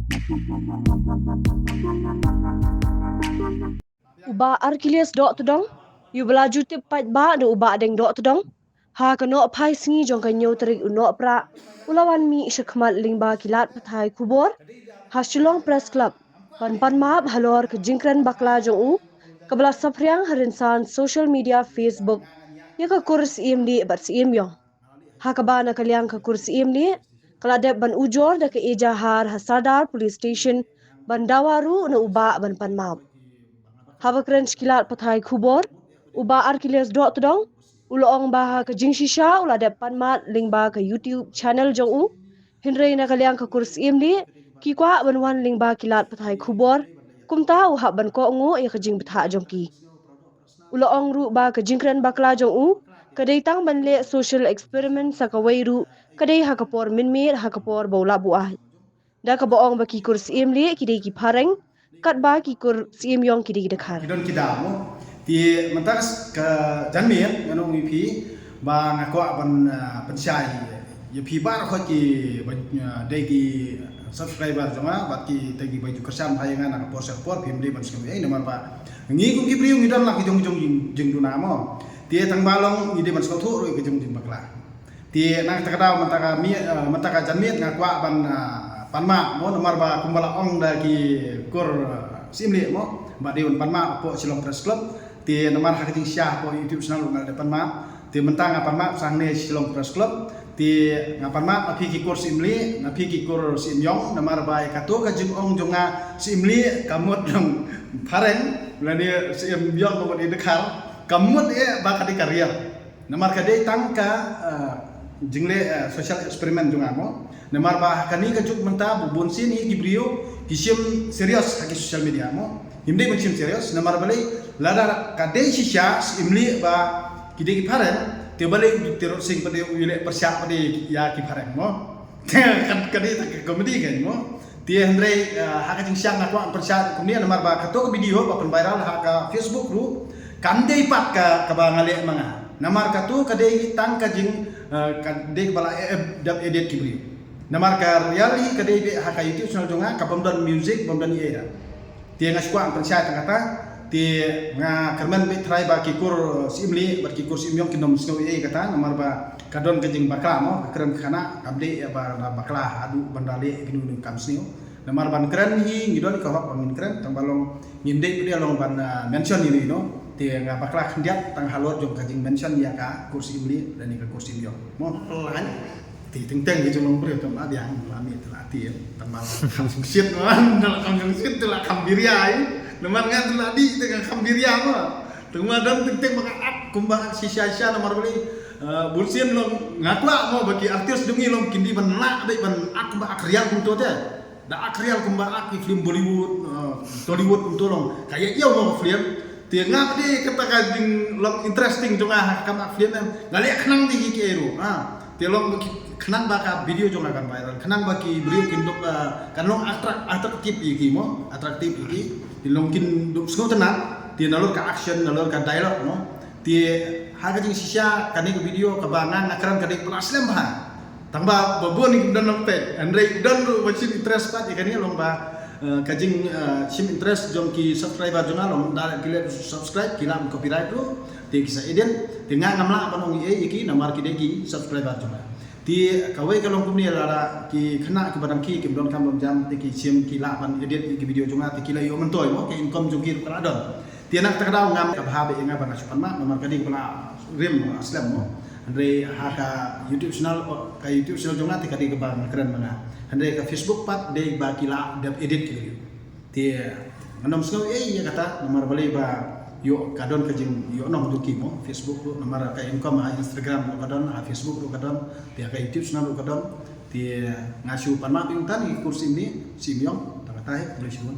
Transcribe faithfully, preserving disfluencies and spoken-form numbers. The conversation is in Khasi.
U Bah Archelaus Dohtdong, ïa u ba la ju tip paidbah da u Bah Deng Dohtdong, ha ka nohphai sngi jong ka hynñiew tarik u Nohprah, u la wan mih shakhmat lyngba ki lad pathai khubor ha Shillong Press Club ban pan map halor ka jingkren bakla jong u, kaba la saphriang ha rynsan social media Facebook, ïa ka kur Syiem Lieh bad Syiem Ïong. Ha kaba na ka liang ka kur Syiem Lieh ka la dep ban ujor da ka ejahar ha Sadar Police Station ban dawa ruh na u Bah ban pan map. Haba kren sha ki lad pathai khubor, u Bah Archelaus Dohtdong u la ong ba ha ka jingshisha u la dep pan map lyngba ka YouTube channel jong u. Hynrei na ka liang ka kur Syiem Lieh ki kwah ban wan lyngba ki lad pathai khubor, kumta u hap ban kohnguh ïa ka jingbthah jong ki. U la ong ruh ba ka jingkren bakla jong u ka dei tang ban leh social experiment, sa kawei ruh ka dei ha ka por mynmiet, ha ka por ba u la buaid. Da kaba ong ba ki kur Syiem Lieh ki dei ki phareng, katba ki kur Syiem Ïong ki dei ki dkhar. Ki don ki daw mo. Te mynta ka janmiet ngan ong ïa phi ba nga kwah ban, ah, pynshai ïa phi baroh ki ba, ah, dei ki subscriber jong nga bad kita kiba ju kyrshan bha ïa nga na ka por sha ka por, phim dei ban sngewthuh ei, namar ba ngi kum ki briew ngi don la ki jong jong jing, jingduna mo. Te tang ba long ngi dei ban sngewthuh ruh ïa ka jong jingbakla. Te na kata ka daw mynta ka miet, eh, mynta ka janmiet nga kwah ban, ah, pan map mo, namar ba kumba la ong da ki kur, eh, Syiem Lieh mo, ba dei ban pan map hapoh Shillong Press Club. Te namar ha ka jingshisha hapoh YouTube channel ruh nga la dep pan map. Te mynta nga pan map sa hangne Shillong Press Club. Te nga pan map na phi ki kur Syiem Lieh, na phi ki kur Syiem Ïong, namar ba ïa kato ka jingong jong nga Syiem Lieh ka mut long phareng, lane Syiem Ïong ka mut i dkhar, ka mut eh ba ka dei ka rial. Namar ka dei tang ka, eh, jingleh, eh, social experiment jong nga mo. Namar ba kane ka juk mynta ba bun sien hi ki briew ki shim serious ha ki social media mo. Ngim dei ban shim serious, namar balei lada ka dei shisha Syiem Lieh ba ki dei ki phareng, te balei u Tirot Sing pat u leh pyrshah pat ïa ki phareng mo. Ka, ka dei tang ka comedy kan mo. Te hynrei, eh, ha ka jingshisha nga kwah pyrshah kumne, namar ba kato ka video ba pynviral ha ka Facebook ruh kam dei pat ka, kaba nga leh ma nga. Namar kato ka dei tang ka jing, eh, ka dei kaba la, eh, dap edit ki briew. Namar ka rial hi ka dei beit ha ka YouTube channel jong nga, ka bym don music, bym don ei ei da. Te nga shu kwah pynshai tang kata, te nga kyrmen beit trai ba ki kur Syiem Lieh bad ki kur Syiem Ïong kin ym sngew ei ei kata, namar ba ka don ka jingbakla mo, ka kren ka khynnah, kam dei ba bakla haduh ban da leh kino kino kam sngew. Namar ban kren hi ngi don ka hok ban ngin kren, tang ba long ngim dei phi long ban, ah, mention ïa u no. Te nga bakla khyndiat tang halor jong ka jingmention ïa ka kur Syiem Lieh lane ka kur Syiem Ïong mo. Te teng teng ki jong long briew tam la biang la mih te la tieng tang ba kham shit mo, la kham shit te la kham biria. Namar nga te la dih te nga kham biria mo. Tang ba dang teng teng ba nga ak kumba ak shisha shisha, namar balei, eh, bun sien long nga kwah mo ba ki artist jong ngi long kin dei ban lah dei ban ak kumba ak rial kumto te. Da ak rial kumba ak ki film Bollywood, eh, Tollywood kumto long. Ka ïa ïa mo ka film. Te nga pat dei kata ka jinglong interesting jong nga ha ka kam ak film em. Nga leh khnang te ki ki ero. Ha. Te long ki khnang ba ka video jong nga kan viral. Khnang ba ki briew kin dup, eh, kan long attract, attractive ïa ki mo. Attractive ïa ki. Te long kin dup sngewtynnat. Te nalor ka action, nalor ka dialogue mo. Te ha ka jingshisha kane ka video kaba nga nga kren ka dei kaba la slem bha. Tang ba ba bun ki don nang peit. Hynrei don ruh ba shim interest pat ïa kane long ba, eh, ka jing, eh, shim interest jong ki subscriber jong nga long da ki leh subscribe ki la copyright ruh. Te ki sa edit. Te nga ngam lah ban ong ei ei ïa ki namar ki dei ki subscriber jong nga. Te kawei ka long kumne, lada ki khynnah kiba dang khie kim don kam don jam te ki shim ki lah ban edit ïa ki video jong nga te ki la ïoh myntoi mo, ka income jong ki ruh ka la don. Te na kata ka daw ngam ka bha beit ïa nga ba nga shu pan map namar ka dei kaba la rim mo, la slem mo. Hynrei ha ka YouTube channel, ka YouTube channel jong nga te ka dei kaba nga kren ma nga. Hynrei ka Facebook pat dei ba ki la dep edit ki video. Te ngan ym sngew ei ïa kata namar balei ba ïoh ka don ka jing ïoh nong jong ki mo, Facebook ruh namar ka income ha Instagram ruh ka don, ha Facebook ruh ka don, te ha ka YouTube channel ruh ka don. Te nga shu pan map ïa u tang ïa ki kur Syiem Lieh, Syiem Ïong, tang kata hi, khublei shibun.